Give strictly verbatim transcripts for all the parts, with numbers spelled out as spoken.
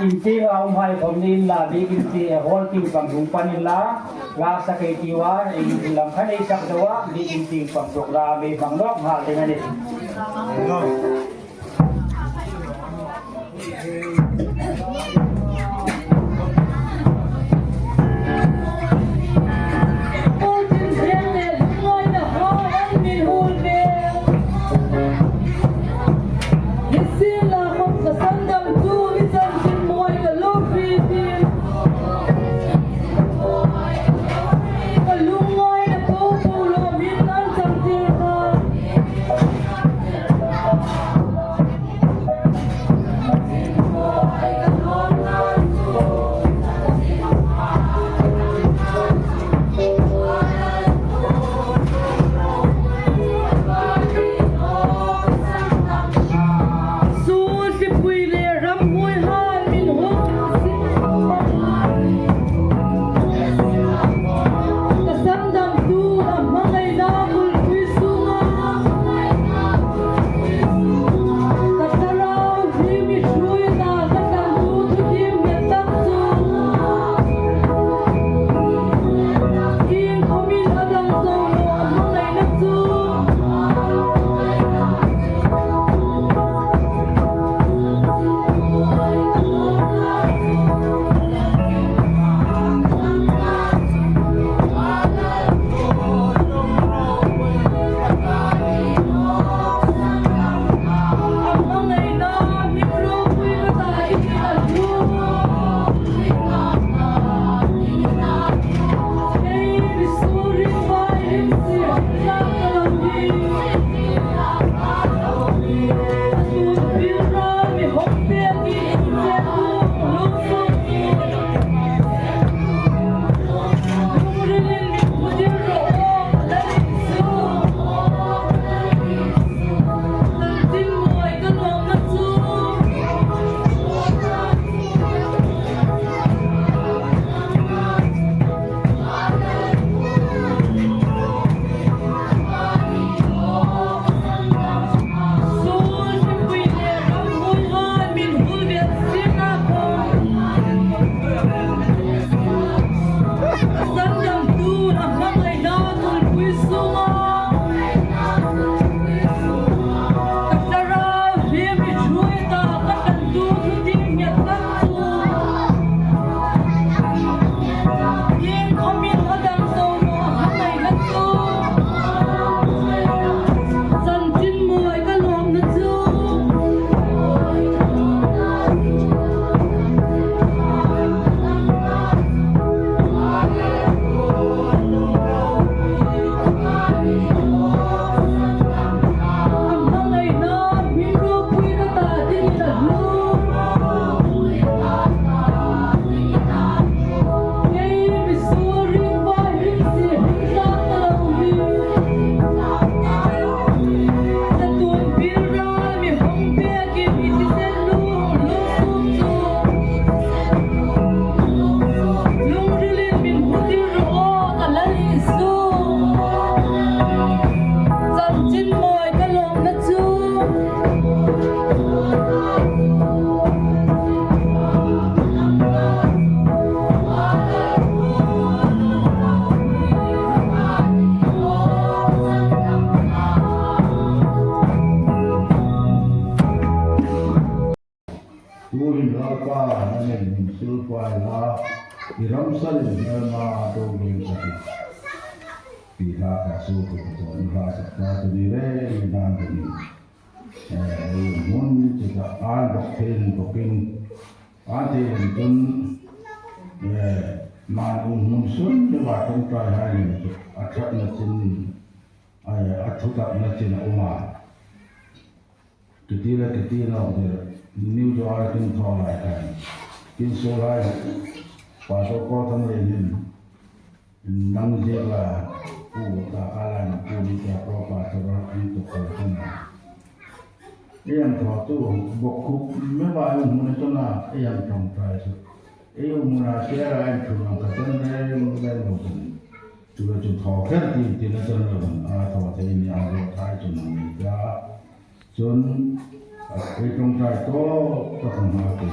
Inti a um hai khom ni inla, biekin ti a hall tieng pang hung pan inla, la sa kei ti a, inti lam khan ei sak zo a, biekin tieng pang program ei hmang nawk nghal ding a nih. Tuhin Lalpa, nangin min silfai la, i ramsalin hmelma a to ngei ka ti. Ti hla ka su tu ka to ni hla sak ta tu ni le, ni dan tu ni. Eh, hun ti ka an bok thei bok in. An thei bok in tun, eh, man un hun sun ni wa tum tai hai ni tu. A that na chin, eh, a thu tak na chin a uma. Kiti le kiti nawk deu, New Joy tum thaw lai khan. Kin so lai, pa so ko thang le nin, nang je la, pu ta ka lai na pu ni ta ko pa so ra an tu ko thang. Ei an thaw tu, bok khup me ba ei mun tu na, ei an thong tai su. Ei mun a se ra ei thu nang ka ten re, mun le mo kun. Tu le tu thaw kher ti, ti na ten re, a thaw thei ni a lo thai tu nang ni ta. Chun, a, ei ṭawngṭai tawp tak hma te,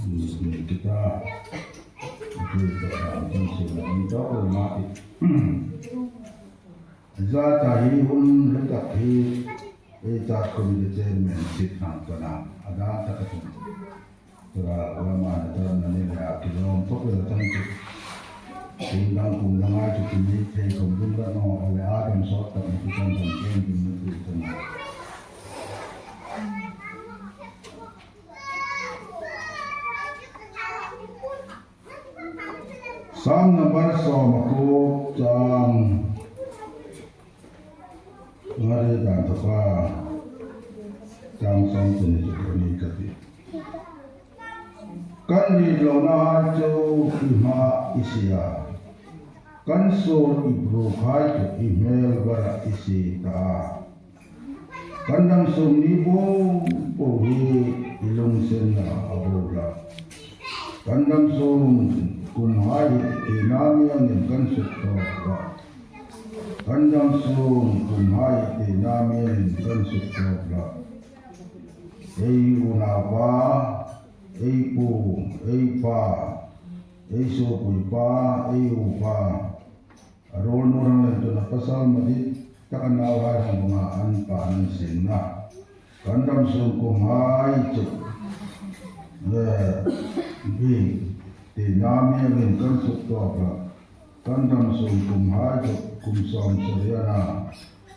Ni kita. Ni kita, ni kita. Zata hi hun hlu tak hi, ei ta committee chairman sit hang kana, a dan taka chun. Tura lama na ta na ni la kilawm khawp el a chang chu. Kum dang kum dang ai chu kum ni thei khawm ding la naw, a le a kan sawt tak ni chu kan kan ken ding ni chu chang. Sam number sawm a kuo chang. Ngari dan taka chang sawm chun ni chu ni ka ti. Kan ni lo na chu i hma i sia. Kan sur i bru khai chu i hmel bara i si ta. Kan dam sung ni po po hi i lungsenna a bo la. Kan dam sung kum hai hi ti na mi angin kan suk tawk la. Kan dam sung kum hai hi ti na mi angin kan suk tawk la. Ei unaupa, ei pu, ei pa, ei sopui pa, ei upa. A ruol nu rang lem tuna pasal madi taka nauhai hang bunga an pa an sinna. Kan dam sung kum hai chu. Le, bi, ti na mi min kan suk tawk la. Kan dam sung kum hai chu kum sawm sari a na.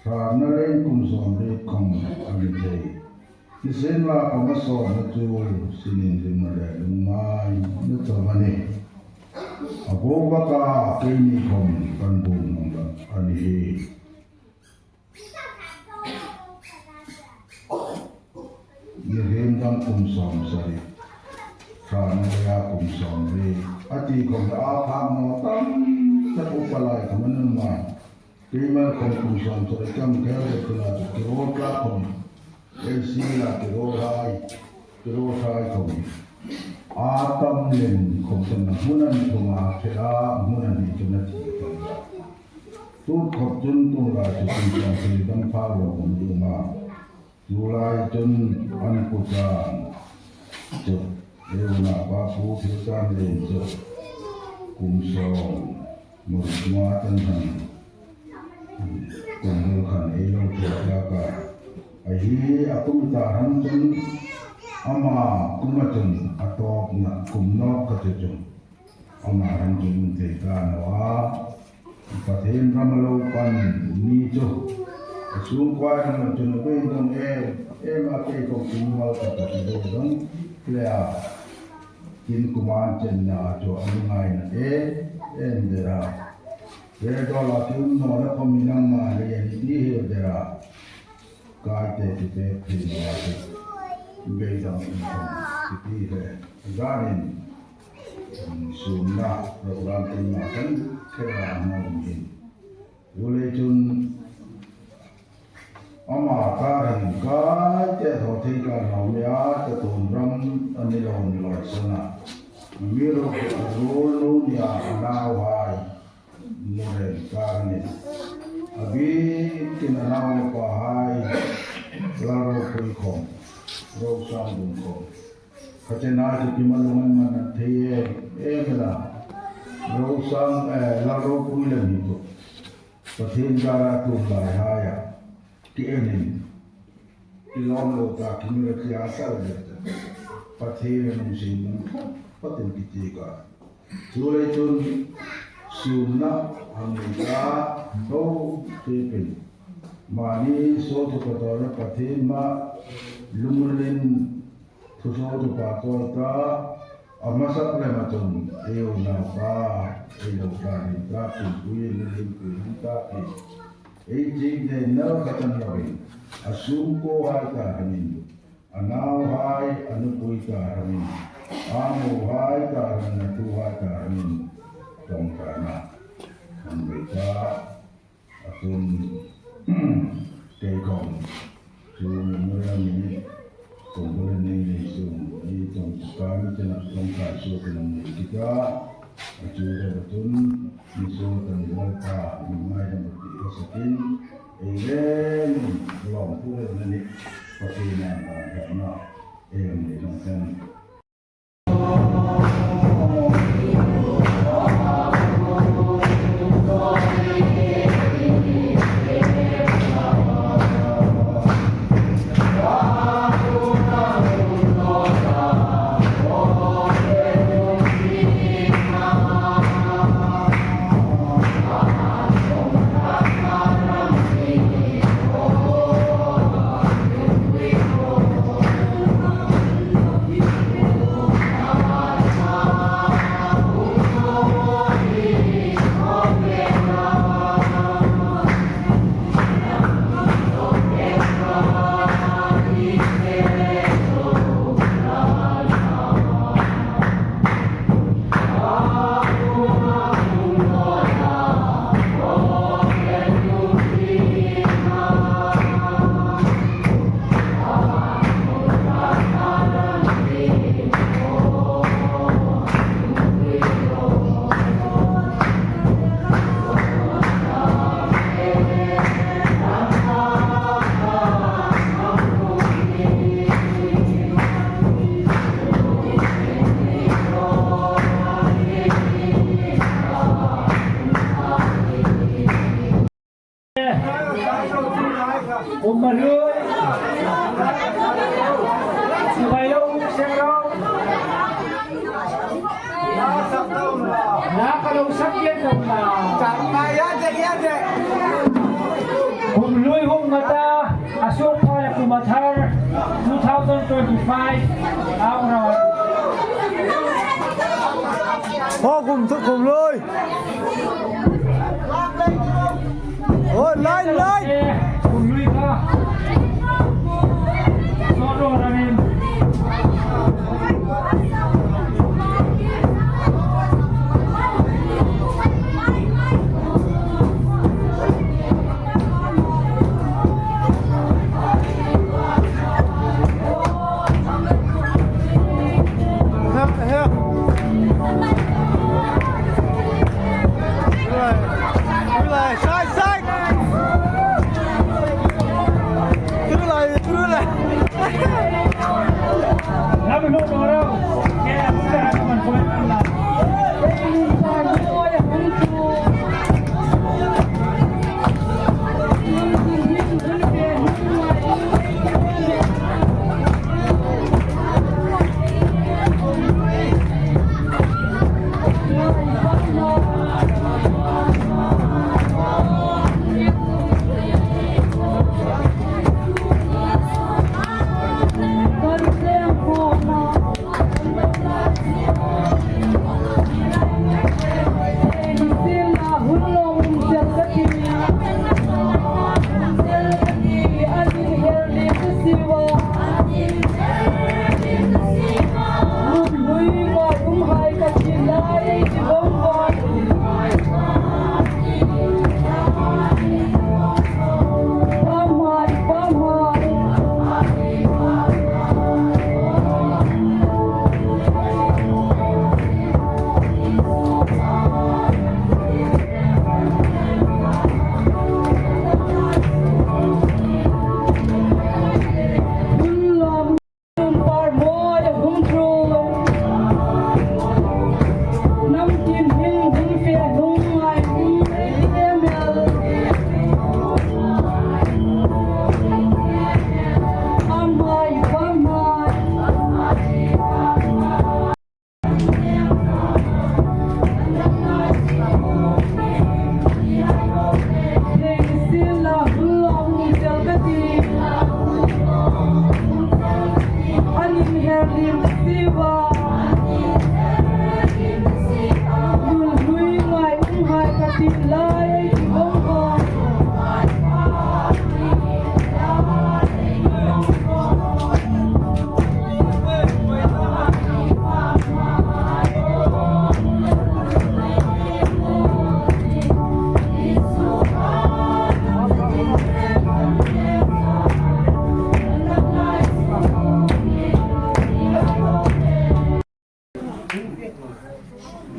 Hra na leng kum sawm riet khawm a ni thei. Nisienla ka ma sawm na chu sinin lim na le lungmai na chau a ni. A bo baka keini khawm kan bum nung la a ni hi. Ni hrim dang kum sawm sari. Hra na le a kum sawm riet. A ti khawm a phak naw tam tak upa lai khawm an um a. Keima khawm kum sawm sari kam khel le tuna chu kirawl tla khawm. Ei si la kirawl hai, kirawl hai khawm. A tam lem khawm tuna hmun an thung a, khera hmun an ni tuna thi khawm. Tu khawp chun tung lai chu kum sawm sari dam phak lo khawm ding ma. Tulai chun an kuta chu ei unaupa Pu Thilchanglien chu kum sawm mur hma tan han kum hmu khan ei lo thawk hlak a. A hi a kum ta ram chun ama kuma chun a tawpna kum nawk kha chu chu. Ama ram chu um thei ta naw a. Pathien ram a lo pan ni chu. A sungkuo ram chu a bei dong em em a, kei khawm kum mal ka ta ti dong dong le a. Kin kuman chenna chu a ni ngaina em em dera. Ke dola kin no la khawm ni nang ma le ni ti he dera. Kai te ti te phi ma te. Bei dang in khawm ti ti he. Zanin, sumna program tin ma kan khera hmang in. Chu le chun ama ka ran kai te thaw thei ka lo mi a, ka tun ram a ni lo ni lo sana. Mi ro ke a ruol nu ni a, a nauhai. Muren kar ni. A bikin a naupa hai. Lal Ropui khawm. Rosang dum khawm. Kha chena chu ki ma lung an man a thei em em la. Rosang, eh, Lal Ropui lem hi chu. Pathien dara tum lai hai a. Ki enin. Ki lawm lo ta ki mi ra ki a sal le ta. Pathien lem sin. Pathien ki ti ka. Chu le chun sumna hang nei ta, tho, te pin. Mani so thu ka tawna Pathien ma lungril thu so thu pa tawi ta, a hmasak lema chun ei unaupa, ei lo tla ni ta, pinpui ni lim pui ni ta pi. Ei ching te nal ka tan lovin, a sumkuo hai ta hangin, a nauhai, a nupui ta hangin, a mohai ta hangin, a tuhai ta hangin, ṭawngṭaina hang nei ta, a chun, kei khawm, chu memorial minute, kawng bula nei nei sung, ei chawng chu ka mi chena ṭawngṭai suok kan nei kit a, a chu deu a chun, mi suok kan Lalpa, mi ngaidam a ti ka sakin, ei le, lawm thu le na ni, Pathien a, a, a, na, ei ang nei dong kan. Kum lui hung nghat a, a suok pha le kum a thar, two thousand twenty-five, a hung ro. Ho, kum thu, kum lui. Oi, line, line. Kum lui kha. Sawt ro ramin.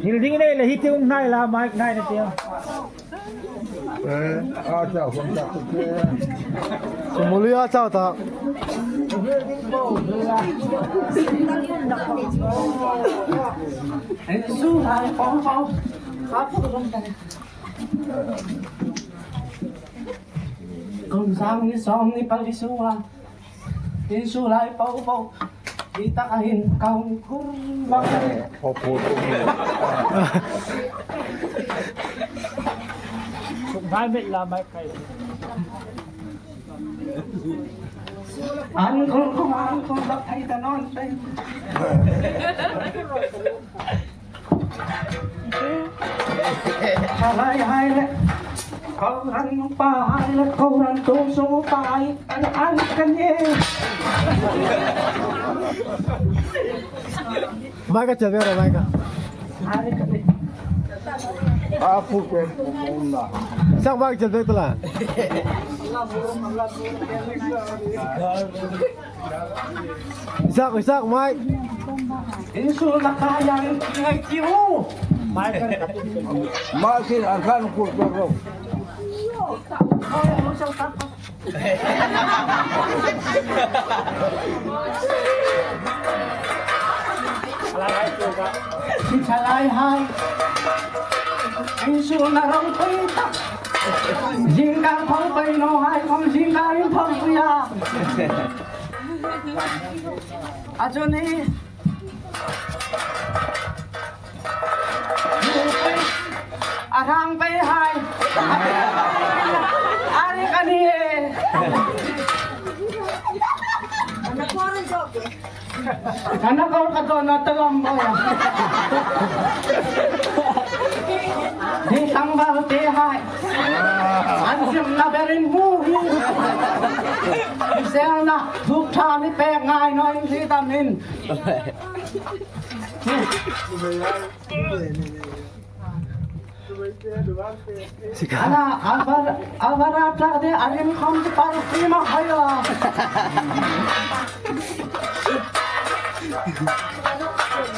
Hril ding nei le hi ti um hnai la, mic hnai na ti. Eh, a chau, hung chau. Sumuli a chau ta. Kum sang ni sawm ni pali sunga. Insu lai po po. Hi taka hin kaung kur bang. Ho po po. Ngai met la mai kai. An kul kum an kul bak thai ta non thai. Thalai hai le, kohran pa hai le, kohran tu su pa hai, an an kan ye. Mai ka chal ve ro, mai ka. Ai kan ye. A pu pe pu na. Sak mai ka chal ve tala. Isak, isak, mai. Insu la ka yang ngai ki u. Mai kin an kan ku ko ko. Thalai hai. Insu na rong pei ta. Jingkar phong pei no hai, phong jingkar in phong pei a. A chu ni. Rang pei hai. Ari kani e. Kana kol ka dona talam boya. Hi tangval te hai. An sim na berin hu hi. Hi sel na thuk tha ni pe ngai noi hi tamin. Ana, Alvar-, Alvara Plath de arim khom de parfum a hoyo.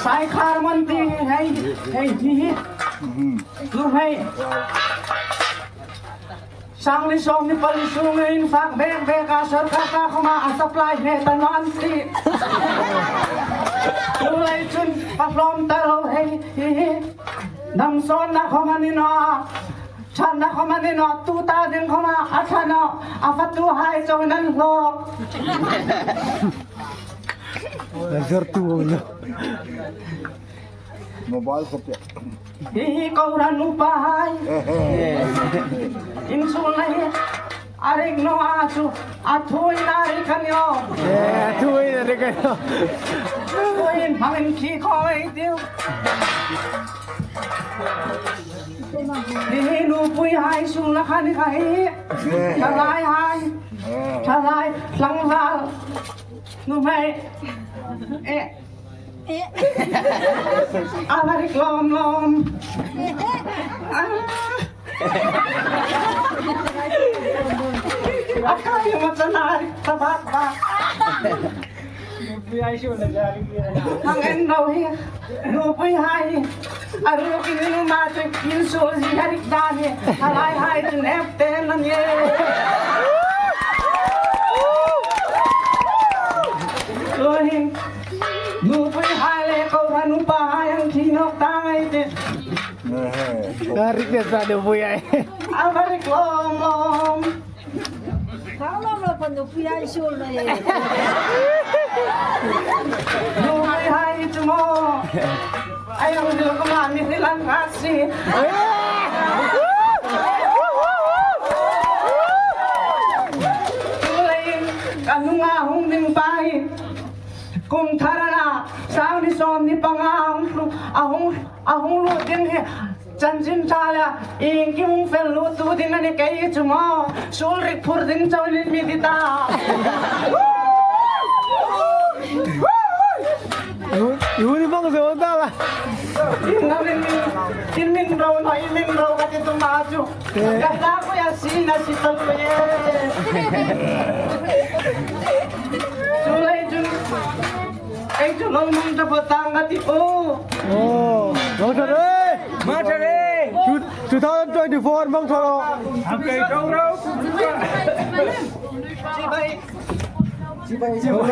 Sai khar man ti hei, hei, hi, hi. Tu hei. Sangni sawmhni pali sunga infak bek bek a sawrkar ta khoma a supply hne ta naw an ti. Tulai chun pahlawm ta lo hei, hi, hi. Damsawtna khoma ni naw, ṭhatna khoma ni naw, tuta ding khoma a ṭha naw, a fatu hai chauh nan hlawk. Zar tu lo. Mobile ko pe. Hi hi kohran upa hai. Insulna hi a rik naw a chu. A thuin a rik a ni o. Eh, a thuin a rik a ni o. Thuin hmangin khi khom ei tiu. Hi hi nupui hai sulna kha ni kha hi. Thalai hai. Thalai tlangval. Nuhmei. Eh. A va rik lawm lawm. A kai ma chana rik ta bak bak. Hang en lo hi. Nupui hai. A rukin nu ma chu insulzie a rik dan hi. A lai hai chu nep te nan ye. Tuhin. Nupui hai le kohran upa hai an thi nawk ta ngai ti. A rik de sa nupui hai. A va rik lawm lawm. Thang lawm lawm pa nupui hai sul na e. Nupui hai chu maw. Ai ang dil ko ma mi hril an ka si. Tulai ka nunga hung ding pa hi. Kum thar a na, sangni sawmhni panga a hung hlu-, a hung, a hung lut ding hi, chanchin ṭha le, iengkim hung fel luttu ding a ni kei chu maw, sul rik phur ding chauh nih mi ti ta. U, u ni bang zo ta la. In na min, in min ro na, in min ro ka ti tu ma chu. Ka ta ko ya si na si ta ko ye. Chu lei chun. Ei chu lo mang ta bo tang ka ti o. Oh, mang ta re. Mang ta re. Two, two thousand twenty-four mang ta ro. Am kai ro ro. Chibai. Chibai. Chibai.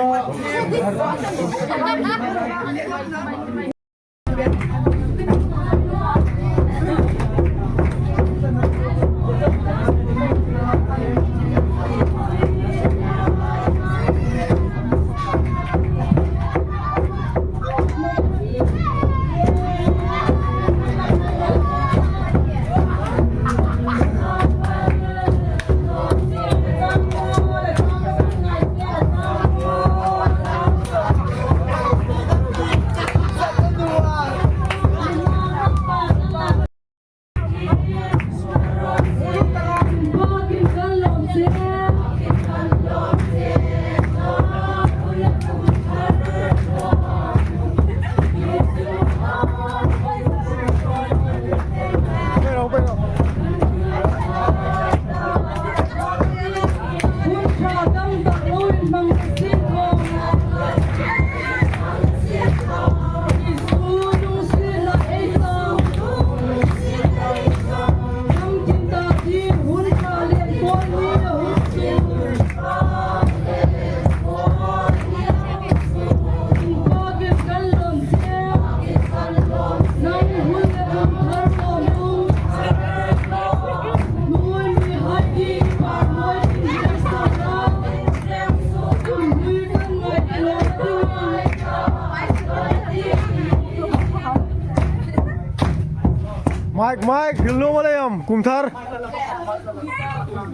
Mike, hril nuom a lei am, kum thar.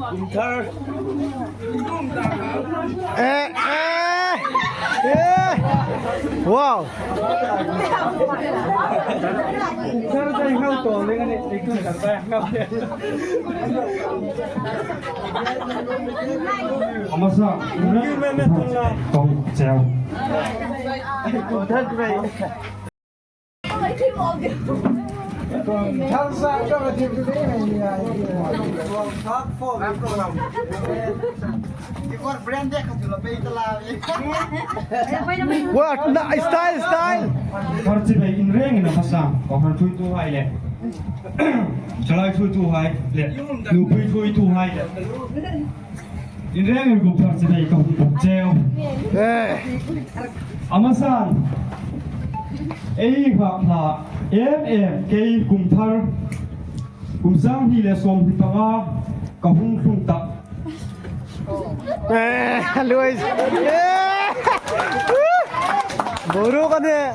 Kum thar. Eh, eh, eh. Wow. Kum thar dai hau to le ngani, kum thar dai hau. Amasa, kum thar dai. Kum thar dai. What? Na, style, style. Pharchibai inrengin a hmasa, kohran thuoituhai le, chalai thuoituhai le, nuhmei thuoituhai le. Inrengin kum thar chibai ka hung buk cheu. Eh. Amasan, ei hla hla em em kei kum thar, kum sang hni le sawmhni panga ka hung tlung ta. Eh, Louis. Eh. Boruok a nih.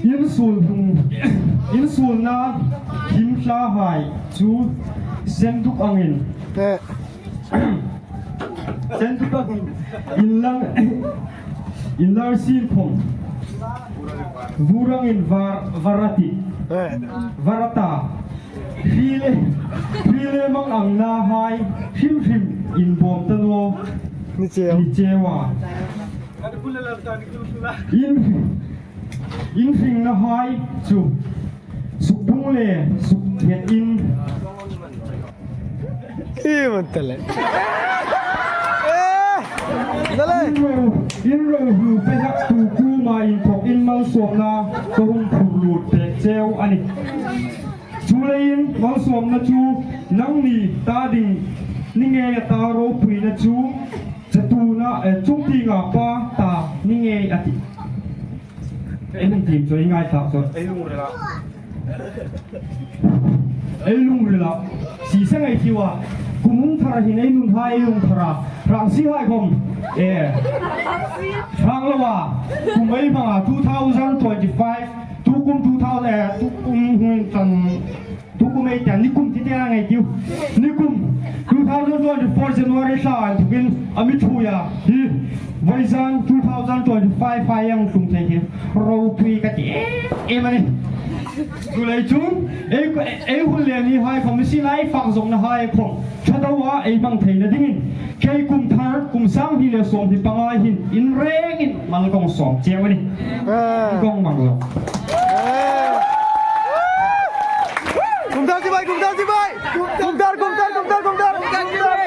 Insuol hung, insuolna him hlahai chu senduk angin. Eh. Senduk angin inlar, inlar sin khom. Vur angin var, var a tih. Eh. Var a ta. Hri le, hri le mang angnahai hrim hrim inbawm ta naw. Ni cheu. Ni cheu a. In, inhringnahai chu sukbung le suknghet in. I man ta le. Eh! Na le. In ro, in ro hlu pe hak tu kuoma inthawk in malsawmna ka hung phur lut pek cheu a nih. Chuleiin malsawmna chu nangni ta ding ni ngei a ta, ropuina chu chatuona, eh, chungtienga pa ta ni ngei a tih. Ei hung tiem chu ei ngai tak chu. Ei lungrila. Ei lungrila. Si se ngei tiu a. Kum hung thara hin ei nun hai ei lung thara. Rang si hai khom. Eh. Rang lo a. Kum ei hmanga two thousand twenty-five. Tu kum two thousand, eh, tu kum hun tan, tu kum ei tan, ni kum ti te a ngei tiu. Ni kum two thousand twenty-four January thla inthokin a mi thuoi a. Hi, vawisun two thousand twenty-five hai ang tlung thei hi. Ropui ka ti em em a nih. Chuleiin chun, ei, ei hun le ni hai khom, si lai fak zawkna hai khom. Ṭha deu a ei hmang theina dingin, kei kum thar, kum sang hni le sawmhni panga hin inrengin mal kong sawm cheu a nih. Eh. Kong mang lo. Eh. Kum thar chibai, kum thar chibai. Kum thar, kum thar, kum thar, kum thar. Kum thar chibai.